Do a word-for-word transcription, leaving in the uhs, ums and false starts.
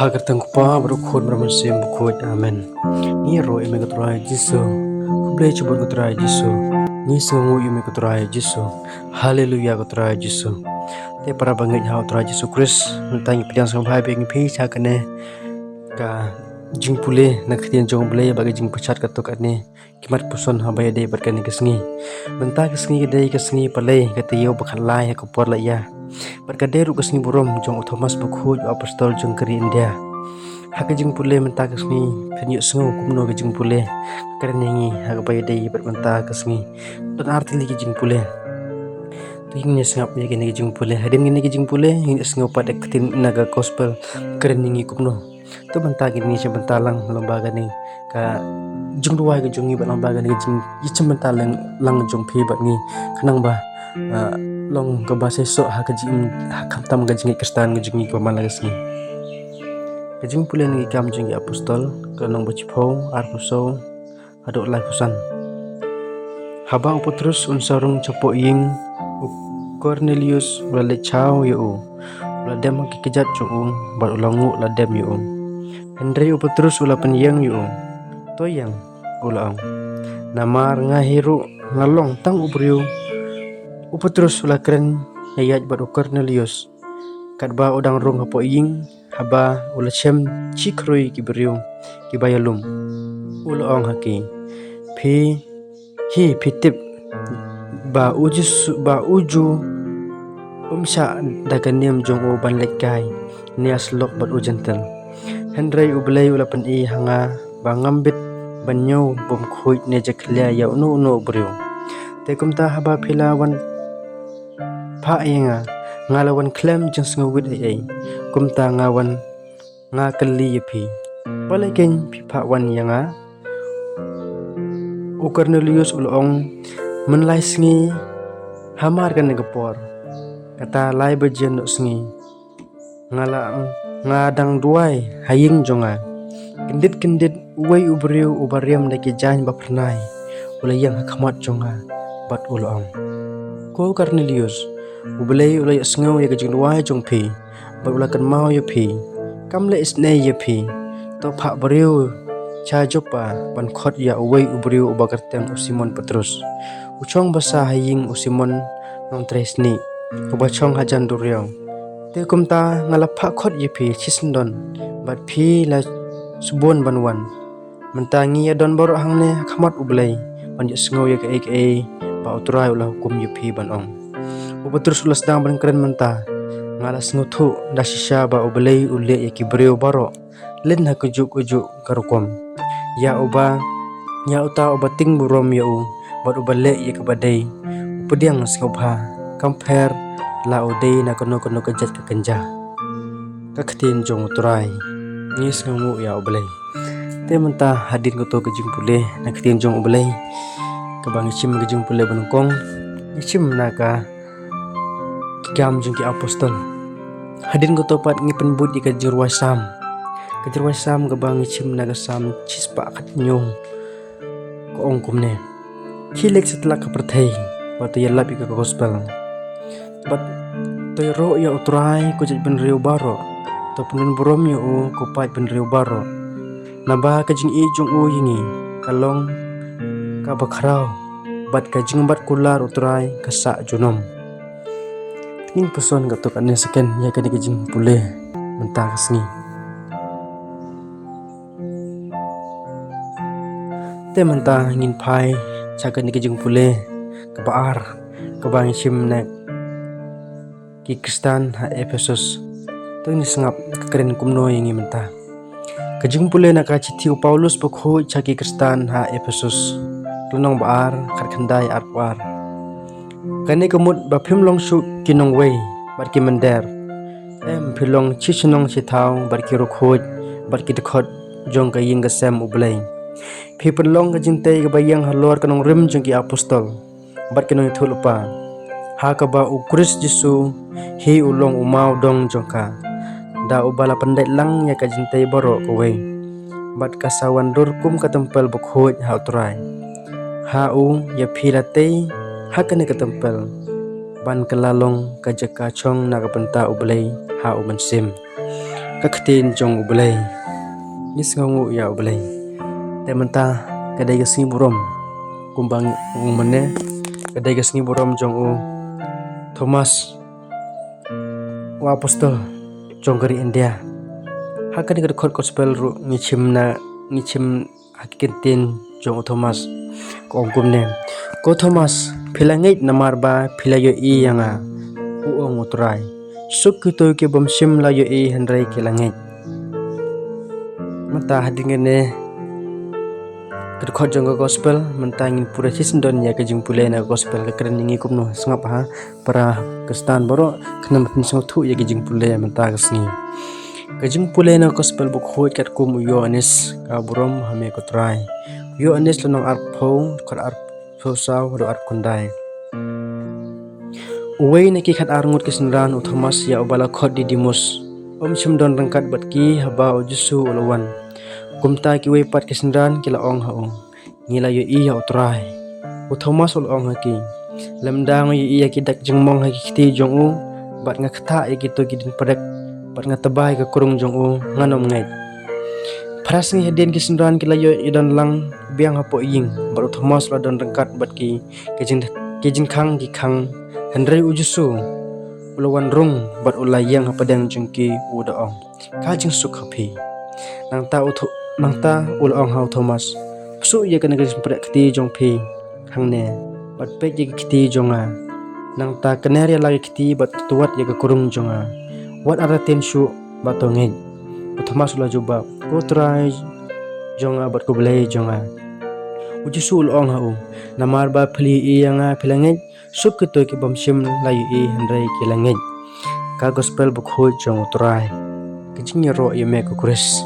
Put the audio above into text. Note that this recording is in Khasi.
Ha ka kyrteng u Kpa bad u Khun bad u Mynsiem Bakhuid. Amen. Ngi ïaroh ïa me ko Trai Jisu. Khublei shibun ko Trai Jisu. Ngi sngewnguh ïa me ko Trai Jisu. Haleluya ko Trai Jisu. Te para bangeit ha u Trai Jisu Khrist, mynta ngi pdiang sngewbha ïa ngi phi sha kane ka jingpule na ka ktien jong U Blei bad ka jingpyrshad katto katne ki mat puson haba ïadei bad kane ka sngi. Mynta ka sngi ka dei ka sngi Palei, ka taïew ba khatlai ha ka por la ïa. Bad ka dei ruh ka sngi burom jong u Thomas Bakhuid, u apostol jong ka ri India. Ha ka jingpule mynta ka sngi, phin ïohsngew kumno ka jingpule ka kren ïa ngi ha kaba ïadei bad mynta ka sngi. Don ar tylli ki jingpule. To ngin ïa sngap ïa kine ki jingpule. Hadien kine ki jingpule, ngin ïa sngew pat ïa ka ktien na ka gospel ka kren ïa ngi kumno. To mynta kine ngin ïa bynta lang lyngba kane ka jingduwai ka jong ngi bad lyngba kane ka jingïashim bynta lang, lang jong phi bad ngi. Khnang ba, ah, long kaba seisoh ha ka jing, ha khamtam ka jingngeit Khristan ka jong ngi kaba man la ka sngi. Ka jingpule na Ki Kam jong ki Apostol, ka lynnong ba shiphew, arphew saw haduh laiphew san. Haba u Petrus un sa rung shapoh ïing, u Kornelius u la leit shaw ïa u. U la dem ha ki kjat jong u, bad u la nguh la dem ïa u. Hynrei u Petrus u la pynïeng ïa u. To ïeng, u la ong. Namar nga hi ruh nga long tang u briew. U Petrus u la kren ïaid bad u Kornelius. Katba u dang rung hapoh ïing, haba u la shem shi khrui ki briew kiba ïalum. U la ong ha ki, phi, hi phi tip ba u Jisu, ba u ju um shah da ka niam jong u ban leit kai ne ïasyllok bad u jentil. Hynrei U Blei u la pyni ha nga ba ngam bit ban ñiew bym khuid ne jakhlia ïa uno uno u briew. Te kumta haba phi la wan phah ïa nga, nga la wan khlem jingsngewrit ei ei. Kumta nga wan, nga kylli ïa phi, balei kein phi phah wan ïa nga? U Kornelius u la ong, mynlai sngi hamar kane ka por, kata lai baje noh sngi, nga la, nga dang duwai ha ïing jong nga. Kyndit kyndit uwei u briew uba riam da ki jaiñ ba phyrnai u la ïeng ha khmat jong nga bad u la ong, ko Kornelius, U Blei u la ïohsngew ïa ka jingduwai jong phi bad u la kynmaw ïa phi. Kam leh isynei ïa phi, to phah briew sha Joppa ban khot ïa uwei u briew uba kyrteng u Simon Petrus. U shong basa ha ïing u Simon nongtrei snieh, uba shong hajan duriaw. Te kumta nga la phah khot ïa phi shisyndon, bad phi la sbun ban wan. Mynta ngi ïa don baroh hangne ha khmat U Blei ban ïohsngew ïa kaei kaei ba U Trai u la hukum ïa phi ban ong. U Petrus u la sdang ban kren mynta, nga la sngewthuh da shisha ba U Blei u leh ïa ki briew baroh lynda kajuh kajuh ka rukom. Ïa uba, ïa uta uba tieng burom ïa u bad uba leh ïa kaba dei, u pdiang sngewbha, kam pher la u dei na kano kano ka jait ka kynja. Ka ktien jong U Trai. Ngi sngewnguh ïa U Blei. Te mynta hadien kato ka jingpule na ka ktien jong U Blei, kaba ngi shim ka jingpule ba nyngkong, ngi shim na ka Ki Kam jong ki Apostol. Hadien kato pat ngi pynbud ïa ka jingrwai Salm. Ka jingrwai Salm kaba ngi shim na ka Salm shispah khathynñiew, ka ong kumne. Khie leit satlak ka pyrthei bad to ïalap ïa ka gospel. Bad to ïaroh ïa U Trai, ko jaitbynriew baroh. To pyndon burom ïa u, ko paidbynriew baroh. Naba ka jingïeit jong u ïa ngi ka long kaba khraw, bad ka jingbat kular U Trai ka sah junom. Ngin puson katto katne second ïa kane ka jingpule mynta ka sngi. Te mynta ngin phai sha kane ka jingpule kaba ar, kaba ngi shim na Ki Khristan ha Ephesus. To ngin sngap ka kren kumno ïa ngi mynta. Ka jingpule na ka shithi u Paulus bakhuid sha ki Khristan ha Ephesus. Lynnong ba ar, khatkhyndai, arphew ar. Kane ka mut ba phim long shuh ki nongwei bad ki mynder. Em, phi long shi shnong shi thaw bad ki riewkhuid bad ki dkhot jong ka ïing ka sem U Blei. Phi pynlong ka jingtei kaba ïeng halor ka nongrim jong ki apostol bad ki nongïathuhlypa, ha kaba U Khrist Jisu hi u long u mawdong jong ka, da uba la pyndait lang ïa ka jingtei baroh kawei, bad ka sa wan dur kum ka templ bakhuid ha U Trai. Ha u ïa phi la tei ha kane ka templ ban ka la long ka jaka shong na ka bynta U Blei ha U Mynsiem. Ka ktien jong U Blei. Ngi sngewnguh ïa U Blei. Te mynta ka dei ka sngi burom, kumba ngi ong mynne, ka dei ka sngi burom jong u Thomas, u apostol jong ka ri India. Ha kane ka dkhot gospel ruh ngi shim na, ngi shim ha ki ktien jong u Thomas. Ka ong kumne: Ko Thomas, phi la ngeit namar ba phi la ïohi ïa nga? U ong: U Trai, suk kito ki bym shym la ïohi hynrei ki la ngeit. Mynta hadien kane ka dkhot jong ka gospel, mynta ngin pule shisyndon ïa ka jingpule na ka gospel. Ka kren ïa ngi kumno, sngap ha para Khristan baroh, khnang ba phin sngewthuh ïa ka jingpule mynta ka sngi. Ka jingpule na ka gospel bakhuid katkum u Ïoannis: Ka burom ha me ko Trai. Ïoannis lynnong arphew, dkhot arphew saw haduh arphew khyndai. Uwei na ki khatar ngut ki synran, u Thomas ïa uba la khot Didimus, um shym don ryngkat bad ki haba u Jisu u la wan. Kumta kiwei pat ki synran ki la ong ha u: Ngi la ïohi ïa U Trai. U Thomas u la ong ha ki: Lymda nga ïohi ïa ki dak jingmong ha ki kti jong u, bad nga ktah ïa kito ki dienpdek, bad nga tba ïa ka krung jong u, ngan ym ngeit. Phra sngi hadien ki synran ki la ïoh ïadon lang biang hapoh ïing, bad u Thomas u la don ryngkat bad ki, ki jing, ki jingkhang ki khang. Hynrei u Jisu u la wan rung bad u la ïeng hapdeng jong ki, u da ong: Ka jingsuk ha phi. Nangta u Tho-, nangta u la ong ha u Thomas: Psuh ïa kane ka jingpyrshah kti jong phi hangne, bad peit ïa ki kti jong nga. Nangta kner ïa la ki kti bad tuwat ïa ka krung jong nga. Wat artatien shuh, bad to ngeit. U Thomas u la jubab: Ko Trai jong nga bad ko Blei jong nga. U Jisu u la ong ha u: Namar ba phi la ïohi ïa nga phi la ngeit? Suk kito ki bym shym la ïohi hynrei ki la ngeit. Ka gospel bakhuid jong U Trai. Ka jingïaroh ïa me ko Khrist.